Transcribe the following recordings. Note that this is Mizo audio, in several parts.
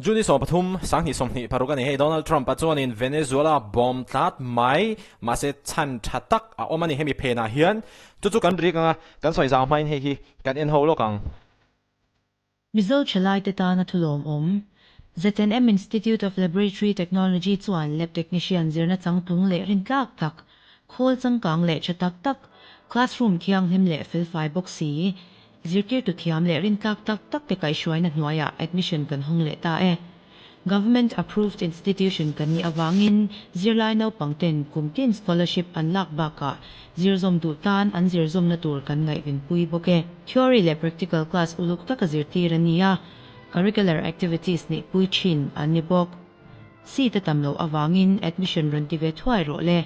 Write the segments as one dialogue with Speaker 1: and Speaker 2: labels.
Speaker 1: June 13, 2026 a ni. Hei Donald Trump-a chuanin Venezuela bawm tlat mai, mahse chhan tha tak a awm a ni hemi phenah hian. Chu chu kan rik ang a, kan sawi zau hmain hei hi kan en ho lawk ang.
Speaker 2: Mizo thalaite tana thulawmawm, ZNM Institute of Laboratory Technology chuan Lab Technician zirna changtlung leh rintlak tak, khawl changkang leh tha tak tak, classroom thianghlim leh felfai bawk si, zirtirtu thiam leh rintlak tak tak te kaihhruaina hnuaiah admission kan hawng leh ta e. Government approved institution kan nih avangin zirlai naupang ten kum tin scholarship an lak bakah zirzawm duh tan an zirzawmna tur kan ngaihvenpui bawk e. Theory leh practical class uluk taka zirtir a ni a, curricular activities neihpui thin an ni bawk. Seat a tam loh avangin admission rawn ti ve thuai rawh le.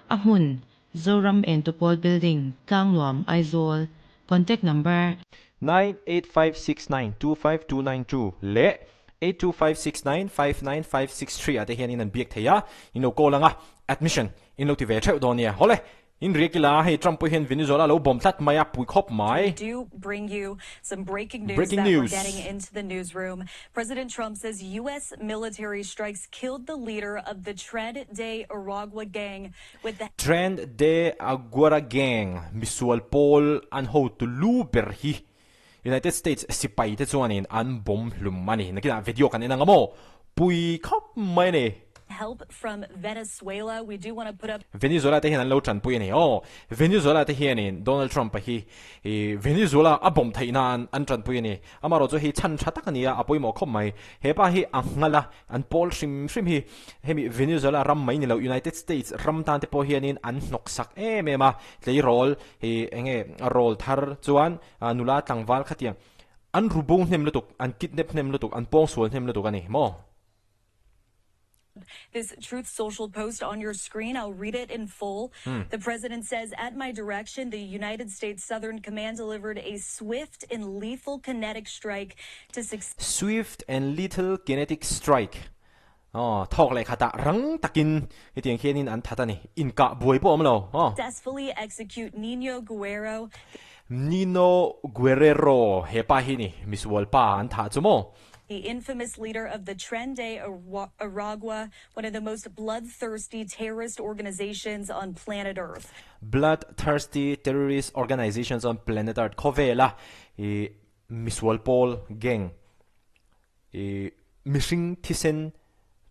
Speaker 2: A hmun, Zoram Entupawl Building, Tlangnuam, Aizawl. Contact number.
Speaker 1: 98569 25292 leh 82569 59563 ah te hianin an biak thei a, in lo call anga admission in lo ti ve theuh dawn nia. Hawle, in riak ila hei Trump pawh hian Venezuela lo bawm tlat mai a, pui khawp mai.
Speaker 3: We do bring you some breaking news
Speaker 1: Breaking
Speaker 3: that we're
Speaker 1: news.
Speaker 3: getting into the newsroom. President Trump says US military strikes killed the leader of the Tren de Aragua gang with the
Speaker 1: Tren de Agua gang misual pawl an hotu lu ber hi United States sipai te chuanin an bawm hlum a ni. Nakinah video kan en ang a maw? Pui khawp mai a ni.
Speaker 3: help from Venezuela. We do want to put up
Speaker 1: Venezuela te hian an lo tanpui a ni. Aw, Venezuela te hianin Donald Trump-a hi Venezuela a bawm theih nan an tanpui a ni. Amaherawhchu hei chhan tha tak a ni a, a pawimawh khawp mai. He pa hi a nghal a, an pawl hrim hrim hi hemi Venezuela ram mai ni lo United States ram tan te pawh hianin an hnawk sak em em a, tleirawl hi eng nge rawl thar chuan nula tlangval khatiang an ru bo hnem lutuk, an kidnap hnem lutuk, an pawngsual hnem lutuk a ni maw?
Speaker 3: This Truth Social post on your screen, I'll read it in full. The president says, at my direction, the United States Southern Command delivered a swift and lethal kinetic strike to succeed.
Speaker 1: Swift and lethal kinetic strike. Aw, thawk leh khatah rang takin hetiang hianin an that a ni. Inkah buai pawh a awm lo. Aw.
Speaker 3: Successfully execute Nino Guerrero.
Speaker 1: Nino Guerrero, he pa hi ni, misual pa an thah chu maw?
Speaker 3: The infamous leader of the Tren de Aragua, one of the most bloodthirsty terrorist organizations on planet Earth.
Speaker 1: Bloodthirsty terrorist organizations on planet Earth khawvela i misual pawl gang i mihring thisen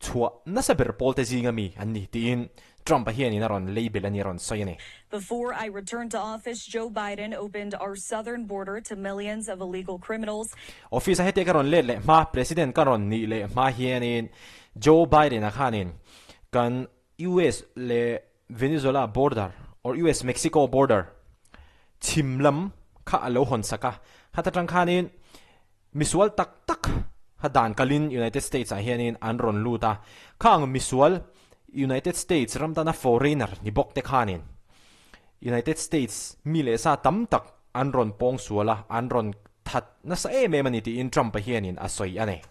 Speaker 1: chhuah nasa ber pawl te zinga mi an ni tiin Trump-a hianin a rawn label a ni a rawn sawi a ni.
Speaker 3: Before I returned to office, Joe Biden opened our southern border to millions of illegal criminals.
Speaker 1: Office-a hetiang ka rawn let leh hma, President ka rawn nih leh hma hianin Joe Biden-a khanin kan US leh Venezuela border or US-Mexico border chhim lam kha a lo hawn sak a, khata tang khanin Misual tak tak kha dan kalin United States ah hianin an rawn lut a, khang misual United States ram tana foreigner ni bawk te khanin United States mi leh sa tam tak an rawn pawng sual a, an rawn that nasa em em a ni tiin Trump-a hianin a sawi a ni.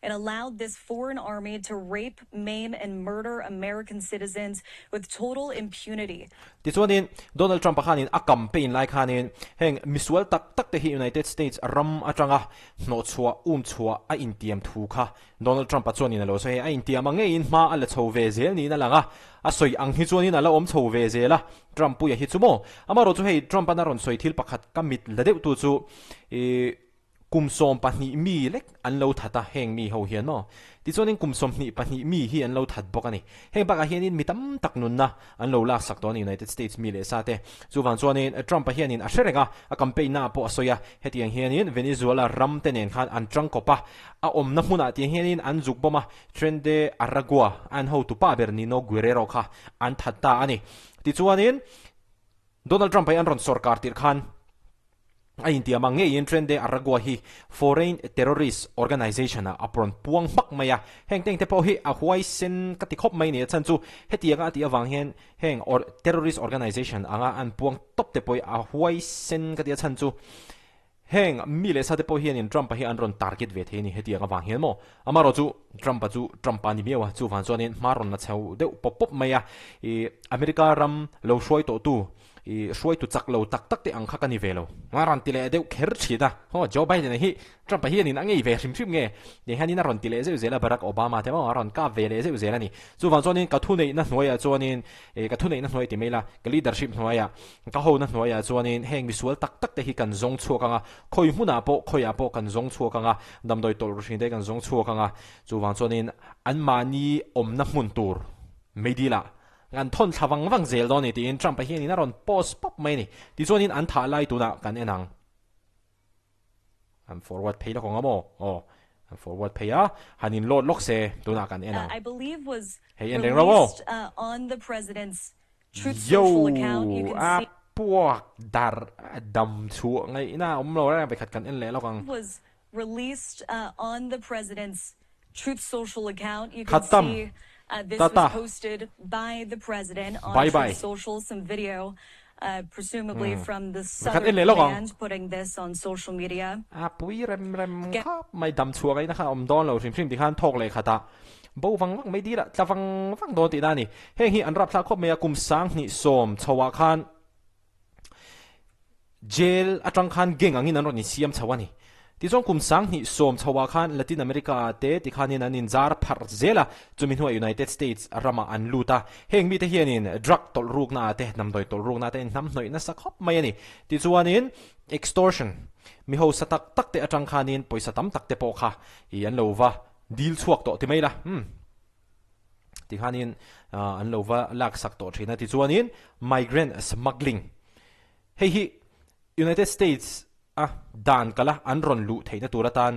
Speaker 3: It allowed this foreign army to rape, maim and murder American citizens with total impunity.
Speaker 1: Tichuanin, Donald Trump-a khanin a campaign lai khanin heng misual tak tak te hi United States ram atanga hnawhchhuah, umchhuah a intiam thu kha Donald Trump-a chuanin a lo sawi a, a intiam ang ngeiin hma a la chho ve zel niin a lang a, a sawi ang hi chuanin a la awm chho ve zel a, Trump puia hi chu maw? Amaherawhchu hei Trump-an a rawn sawi thil pakhat ka mit la deuh tu chu ih Kum 12 mi lek an lo that a, heng mi ho hian maw? Tichuanin kum 22 mi hi an lo that bawk a ni. Heng bakah hianin mi tam tak nunna an lo laksak tawh a ni United States mi leh sa te. Chuvang chuanin Trump-a hianin a hre reng a, a campaign naah pawh a sawi a, hetiang hianin Venezuela ram te nen khan an tangkawp a, a awmna hmunah tiang hianin an zuk bawm a, Tren de Aragua an hotupa ber Nino Guerrero kha an that ta a ni. Tichuanin Donald Trump-a hi an rawn sawrkar tirh khan A intiam ang ngeiin Tren de Aragua hi foreign terrorist organization ah a rawn puang hmak mai a, heng teng te pawh hi a huaisen ka ti khawp mai ni a chhan chu hetianga a tih avang hian heng terrorist organization anga an puang tawp te pawh hi a huaisen ka ti a chhan chu heng mi leh sa te pawh hianin Trump-a hi an rawn target ve thei a ni hetiang avang hian maw amaherawh chu Trump-a chu Trump-a ni miau a chuvang chuanin hma rawn la chho deuh pawp pawp mai a, ih America ram lo hruai tawhtu. I hruaitu chak lo tak tak te ang kha ka ni ve lo. A rawn ti leh deuh kher thin a. Aw, Joe Biden-a hi Trump-a hianin a ngei ve hrim hrim nge? Tiang hianin a rawn ti leh zeuh zel a, Barack Obama te maw a rawn kap ve leh zeuh zel a ni. Chuvang chuanin ka thuneihna hnuaiah chuanin, eh, ka thuneihna hnuai ti mai la, ka leadership hnuaiah, ka hona hnuaiah chuanin heng misual tak tak te hi kan zawng chhuak ang a, khawi hmunah pawh, khawiah pawh kan zawng chhuak ang a, damdawi tawlh ru hrin te kan zawng chhuak ang a. Chuvang chuanin anmahni awmna hmun tur meidilah An thawn thla vang vang zel dawn a ni tiin Trump-a hianin a rawn post pawp mai a ni. Tichuanin an thah lai tunah kan en ang. An forward phei lawk ang a maw? Aw, an forward phei a, han in load lawk se tunah kan en ang.
Speaker 3: I believe was
Speaker 1: Hei en reng rau aw.
Speaker 3: released on the president's Truth
Speaker 1: Yo!
Speaker 3: Social account. You can
Speaker 1: A
Speaker 3: see
Speaker 1: puak dar dam chhuah ngaihna a awm lo reng a, vekhat kan en leh lawk ang.
Speaker 3: was Released on the president's Truth Social account. You can
Speaker 1: Khatam.
Speaker 3: see this was
Speaker 1: Tata.
Speaker 3: posted by the president on
Speaker 1: Bye bye.
Speaker 3: Truth Social, some video presumably from the
Speaker 1: Vekhat
Speaker 3: Southern
Speaker 1: en leh lawk ang.
Speaker 3: Command putting this on social media.
Speaker 1: A pui rem rem khap mai dam chhuah ngaihna kha a awm dawn lo hrim hrim tikhan thawk leh khatah bo vang vang mai dil ah tla vang vang dawn tihna a ni. Heng hi an rapthlak khawp mai a, kum 2010 chho ah khan Jail atang khan gang angin an rawn insiam chho a ni. Tichuan kum 2010 chho ah khan Latin America ah te tikhanin an inzar pharh zel a, chumi hnuah United States ramah an lut a. Heng mite hianin drug tawlh rukna ah te, hnamdawi tawlh rukna ah te an hnamhnawih nasa khawp mai a ni. Tichuanin extortion, mi hausa tak tak te atang khanin pawisa tam tak te pawh kha i an lo va dil chhuak tawh ti mai la. Umm. Tikhanin an lo va laksak tawh thin a. Tichuanin migrant smuggling, hei hi United States a dan kala an rawn luh theihna tur atan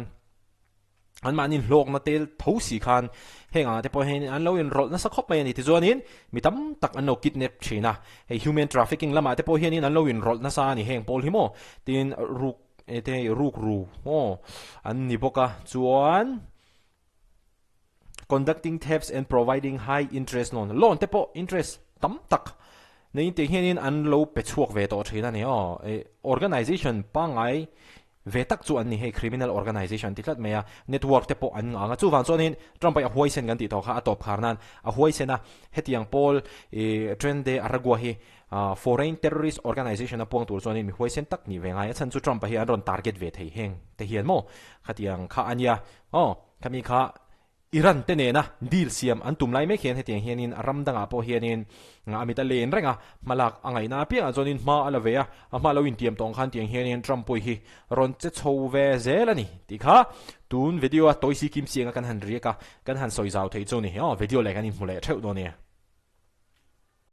Speaker 1: anmahni hlawkna tel tho si khan heng angah te pawh hian an lo inrawlh nasa khawp mai a ni. Tichuanin mi tam tak an lo kidnap thin a, hei human trafficking lamah te pawh hianin an lo inrawlh nasa a ni heng pawl hi maw tin ruk te rukru aw an ni bawk a chuan Conducting thefts and providing high interest loan, loan te pawh interest tam tak neiin tih hianin an lo pe chhuak ve tawh thin a ni aw. Organization pangngai ve tak chu an ni hei, criminal organization an ti tlat mai a, network te pawh an ngah ang a, chuvang chuanin Trump a huaisen kan tih tawh kha a tawp khar nan a huaisen a, hetiang pawl Tren de Aragua hi foreign terrorist organization a puang tur chuanin mi huaisen tak nih ve ngai a, chhan chu Trump a hi an rawn target ve thei heng te hian maw khatiang kha a nia aw. Khami kha Iran te nena deal siam an tum lai mek hian hetiang hianin ram dangah pawh hianin a mit a len reng a, hmalak a ngaihna apiangah chuanin hma a la ve a, a hma lo intiam tawng khan tiang hianin Trump pawh hi rawn che chho ve zel a ni tih kha tun video a Toisi Kim Siang a kan han riak a, kan han sawi zau thei chu ni. Aw video leh kan inhmu leh theuh dawn nia.